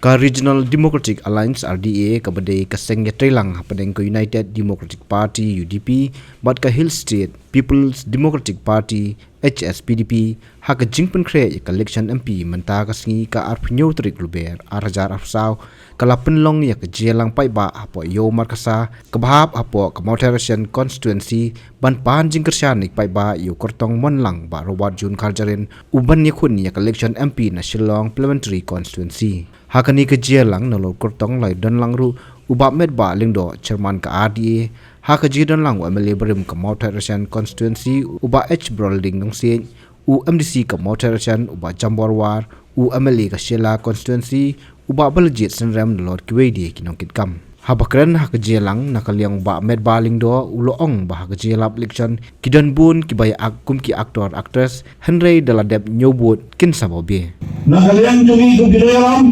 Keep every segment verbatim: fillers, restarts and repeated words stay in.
Ka Regional Democratic Alliance, R D A, kaba dei ka seng ïatreilang hapdeng ka United Democratic Party, U D P, bad ka Hill State People's Democratic Party, H S P D P, ha ka jingpynkhreh ïa ka election M P mynta ka sngi ka arphew tarik Lber arhajar arphew saw, ka la pynlong ïa ka jingïalang paidbah hapoh Ïew Markasa, kaba hap hapoh ka Mawthadraishan constituency, ban pan jingkyrshan ïa ki paidbah ïa u kyrtong mon lang Bah Robert June Kharjahrin, u ban ïakhun ïa ka election M P na Shillong Parliamentary Constituency. Ha kane ka jingïalang, nalor kyrtong la ïadon lang ruh u Bah Metbah Lyngdoh, Chairman ka R D A, ha ka jingdon lang u M L A barim ka Mawthadraishan constituency u Bah H Brolding Nongsiej, u M D C ka Mawthadraishan u Bah Jambor War, u M L A ka Shella constituency u Bah Balajied Synrem, nalor kiwei de ki nongkitkam. Haba kren ha ka jingïalang na ka liang u Bah Metbah Lyngdoh u la ong ba ha ka jingïalap election ki don bun kiba ïa ak kum ki actor actress, hynrei da la dep ñiew vote kin sa ba beh. Na ka liang jong ngi kum ki nongïalam,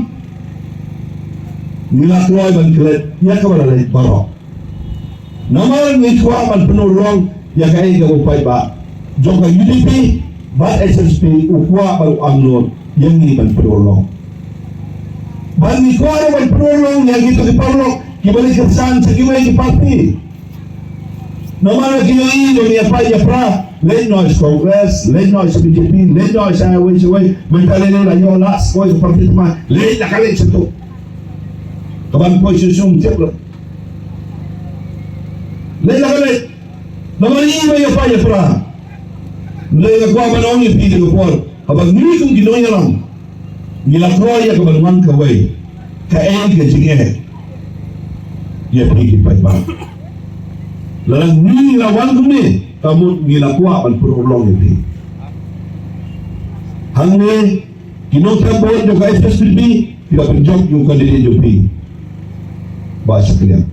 ngi la kloi ban klet ïa kaba la leit baroh. Namar ngi kwah ban pynurlong ïa kaei kaba u paidbah jong ka U D P bad H S P P u kwah ban u anglor ïa ngi ban pynurlong. Bad ngi kwah ruh ban pynurlong ïa kito ki paralok kiba leit kyrshan sha kiwei ki party. Namar ki ïohi ba ngi ïapait ïapra, leit noh sha Congress, leit noh sha B J P, leit noh sha wei sha wei, mynta lei lei la ïoh last wei ka party thymmai, leit la ka leit sha tu. Ka ban poi sha sum tip ruh. Leit la ka leit. Namar ngi ba ïapait ïapra. Lei nga kwah ban ong ïa phi te ka por. Haba ngi kum ki nongïalam ngi la kloi ïa ka ban wan kawei, kaei ka jingeh ïa phi ki paidbah. Lada ngi la wan kumne, ka mut ngi la kwah ban pynurlong ïa phi. Hangne ki nongthep vote jong ka H S P P, ki la pynjop ïa u candidate jong phi, Bah Shakliang.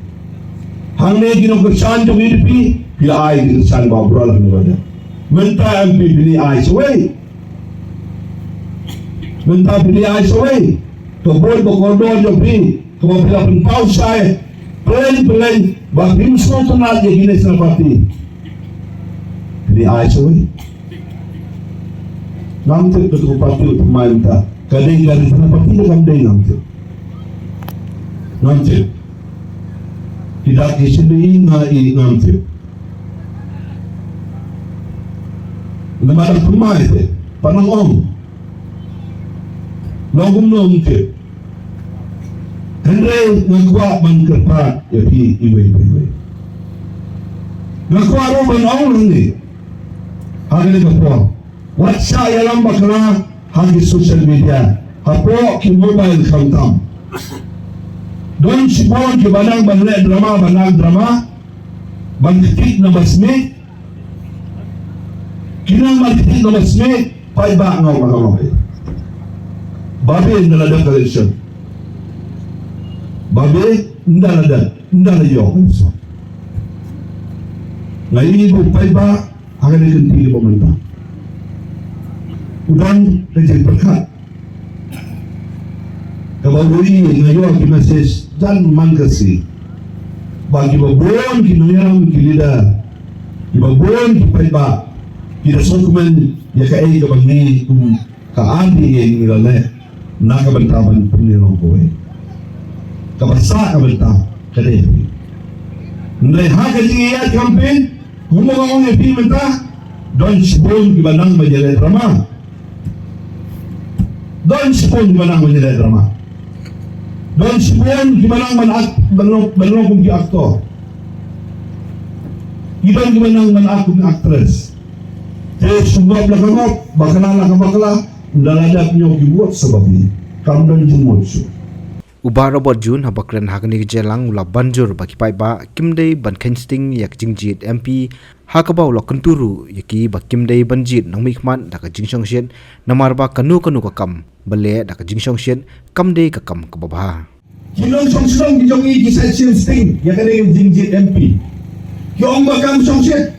Hangne ki nongkyrshan jong U D P, phi la ai ki kyrshan Bah Brol hangne. Mynta M P phi la ai shawei. Mynta phi la ai shawei. Ka vote ba kordor jong phi, kaba phi la pynpaw shai, plain plain, ba phim sngewtynnat ïa ki National Party. Phi la ai shawei. Ngam tip ka tu party u thymmai mynta ka dei ka National Party ne kam dei, ngam tip. Ngam tip. Ki dak ki shim ïa nga, i ngam tip. Namar dang thymmai te, pat nang ong. Long kumno ngam tip. Hynrei nga kwah ban kyrpad ïa phi iwei pa iwei. Nga kwah ruh ban ong hangne, ha kane ka por, wat shah ïalam bakla ha ki social media, hapoh ki mobile khamtam. Don shibun kiba nang ban leh drama, ban nang drama, ban ktik na ba smiej. Ki nang ban ktik na ba smiej, paidbah nga ong, nga ong. Babe ynda la dep ka election. Babe ynda la dep, ynda la ïoh ka election. Nga ïohi ba u paidbah ha kane ka kynti kaba mynta u don ka jingpyrkhat kaba u ïohi, nga ïoh ki message jan man ka sngi ba kiba bun ki nongïalam, ki leader, kiba bun ki paidbah ki da sngewkmen ïa kaei kaba ngi kum ka R D A ngi la leh na ka bynta ban pynïalong kawei. Kaba sah ka bynta ka dei. Hynrei ha ka jingïaid campaign, kumba nga ong ïa phi mynta, don shibun kiba nang ban ïaleh drama. Don shibun kiba nang ban ïaleh drama. Don shibun kiba nang ban act, ban long, ban long kum ki actor. Ki don kiba nang ban act kum ki actress. Te shu ngop la ka ngop, bakla la ka bakla, ynda la dep ñiew ki vote sa babe. Kam don jingmut shuh. U Bah Robert June haba kren ha kane ka jingïalang u la ban jur ba ki paidbah kim dei ban kheiñ sting ïa ka jingjied M P, ha kaba u la kyntu ruh ïa ki ba kim dei ban jied nongmihkhmat da ka jingshongshit, namar ba kano kano ka kam ba leh da ka jingshongshit kam dei ka kam kaba bha. Ki nongshong shnong ki jong ngi ki sa shim sting ïa kane ka jingjied M P. Ki ong ba kam shongshit,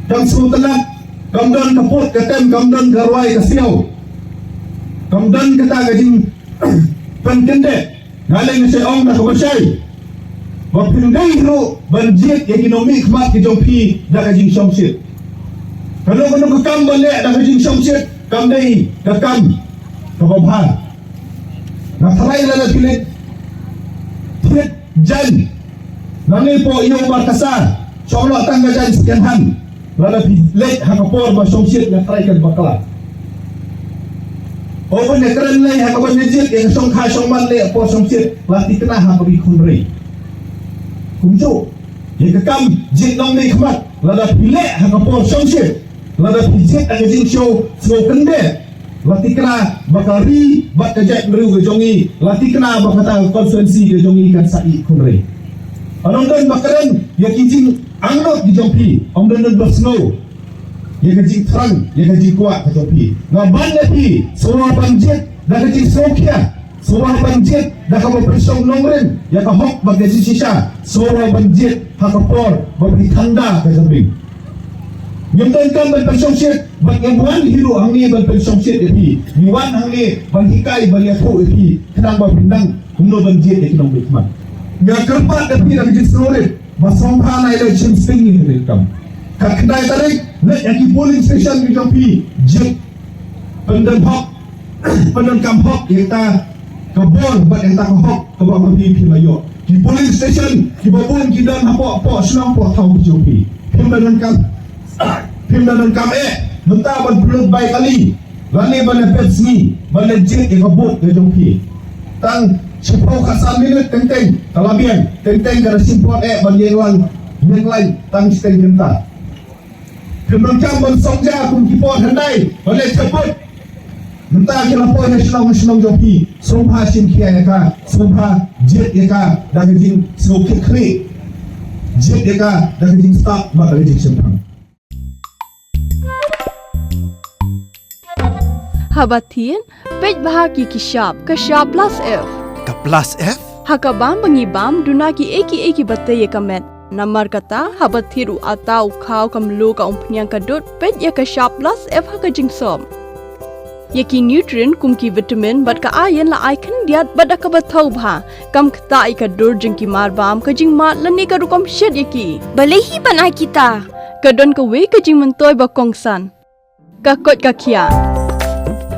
kam sngewtynnat, kam don ka put ka tem, kam don ka rwai ka siaw, kam don kata ka jingpynkyndit. Nga lei nga sa ong da kaba shai ba phin dei ruh ban jied ïa ki nongmihkhmat ki jong phi da ka jingshongshit. Kano kano ka kam ba leh da ka jingshongshit kam dei ka kam kaba bha. Nga tharai lada phi leit thied jaiñ nangne hapoh ïew Markasa, shong noh tang ka jaiñ second hand, lada phi leit ha ka por ba shongshit, nga tharai kan bakla. Haba ïakren lei ha kaban ïajied ïa ka shongkha shongman lei ha por shongshit, la thikna ha kaba khun ri. Kumjuh ïa ka kam jied nongmihkhmat, lada phi leh ha ka por shongshit, lada phi jied ha ka jingsngew sngewkhyndai, la thikna ba ka ri bad ka jaitbynriew ka jong ngi, la thikna ba kata ka constituency ka jong ngi kan sa ïeh khun ri. Ynda ym don ba kren ïa ki jingangnud ki jong phi, ym don ba sngew ïa ka jingthrang, ïa ka jingkwah ka jong phi. Nga ban ïa phi, sngewbha ban jied da ka jingsngewkhia, sngewbha ban jied da kaba pynshong nongrim ïa ka hok bad ka jingshisha, sngewbha ban jied ha ka por ba phi than da ka jingrim. Ngim donkam ban pynshongshit, bad ngim wan hi ruh hangne ban pynshongshit ïa phi. Ngi wan hangne ban hikai, ban ïathuh ïa phi khnang ba phin nang kumno ban jied ïa ki nongmihkhmat. Nga kyrpad ïa phi da ka jingsngewrit ba sngewbha nai leit shim sting ïa kane ka kam. Ka khyndai tarik, leit ïa ki polling station ki jong phi, jied, pyndon hok, pyndonkam hok ïa kata ka bor bad ïa kata ka hok kaba ma phi phi la ïoh. Ki polling station kiba bun ki don hapoh, hapoh shnong, hapoh thaw ki jong phi. Phim da donkam, phim da donkam eh mynta ban pynlut bai kali, lane ban leit pep sngi, ban leit jied ïa ka vote ka jong phi. Tang shiphew khatsan minit teng teng ka la biang, teng teng ka da shim phot eh ban ïeng lang, ïeng lang tang shiteng kynta. Phim donkam ban song ja kum ki por hyndai ban leit thep vote. Mynta ki la poi na shnong na shnong jong phi, sngewbha shim khia ïa ka, sngewbha jied ïa ka da ka jingsngewkhih khlieh, jied ïa ka da ka jingstad bad da ka jingshemphang. Haba thied, peit bha ki ki shap, ka shap plus F. Ka plus F? Ha ka bam ba ngi bam, duna kiei kiei kiba tei ïa ka met. Namar kata, haba thied u atta, u khaw, ka mluh, ka umphniang, ka dud, peit ïa ka shap plus F ha ka jingsop. Ïa ki nutrient kum ki vitamin bad ka iron la ai khyndiat bad da kaba thew bha. Kam ktah ïa ka dur jong ki marbam, ka jingmad lane ka rukom shet ïa ki. Balei hi ban ai kita? Ka don kawei ka jingmyntoi ba kongsan. Ka koit ka khiah.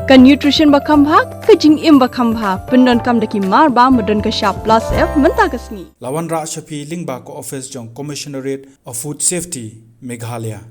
Ka nutrition ba kham bha, ka jingim ba kham bha. Pyndonkam da ki marbam ba don ka shap plus F mynta ka sngi. La wanrah sha phi lyngba ka office jong Commissionerate of Food Safety, Meghalaya.